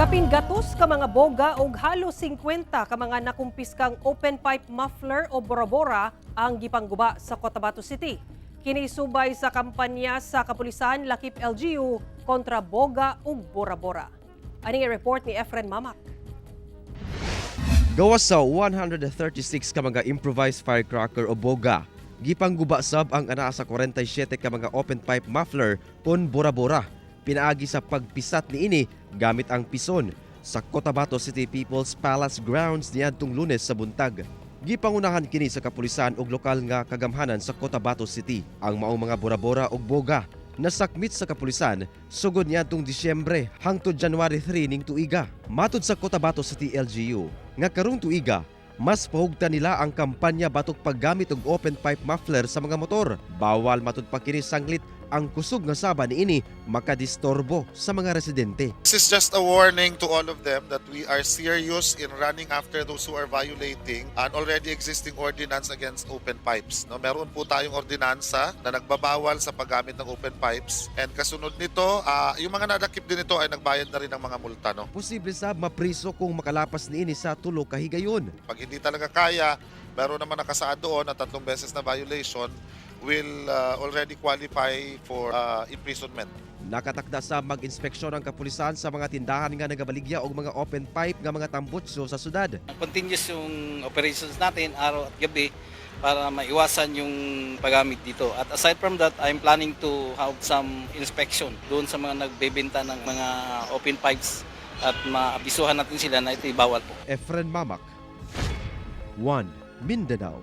Kapin gatos ka mga boga og halos 50 ka mga nakumpiskang open pipe muffler o bora-bora ang gipangguba sa Cotabato City. Kini subay sa kampanya sa kapulisan lakip LGU kontra boga ug bora-bora. Ani report ni Efren Mamak. Gawas sa 136 ka mga improvised firecracker o boga, gipangguba sab ang anaa sa 47 ka mga open pipe muffler kon bora-bora. Pinaagi sa pagpisat niini gamit ang pison sa Cotabato City People's Palace grounds niadtong Lunes sa buntag. Gipangunahan kini sa kapulisan ug lokal nga kagamhanan sa Cotabato City. Ang maong mga bora-bora ug boga nasakmit sa kapulisan sugod niadtong Disyembre hangtod January 3 ning tuiga. Matud sa Cotabato City LGU nga karong tuiga mas pahugtan nila ang kampanya batok paggamit og open pipe muffler sa mga motor. Bawal matud pa kini sanglit ang kusog nga saba niini makadistorbo sa mga residente. This is just a warning to all of them that we are serious in running after those who are violating an already existing ordinance against open pipes. No, meron po tayong ordinansa na nagbabawal sa paggamit ng open pipes, and kasunod nito, yung mga nadakip din nito ay nagbayad na rin ng mga multa, no. Posible sab mapriso kung makalapas niini sa 3 ka higayon. Pag hindi talaga kaya, meron naman nakasaad doon na tatlong beses na violation will already qualify for imprisonment. Nakatakda sa mag-inspeksyon ang kapulisan sa mga tindahan nga nagabaligya og mga open pipe nga mga tambutso sa syudad. Continuous yung operations natin araw at gabi para maiwasan yung paggamit dito. At aside from that, I'm planning to have some inspection doon sa mga nagbebenta ng mga open pipes at maabisuhan natin sila na ito'y bawal po. Efren Mamak, 1 Mindanao.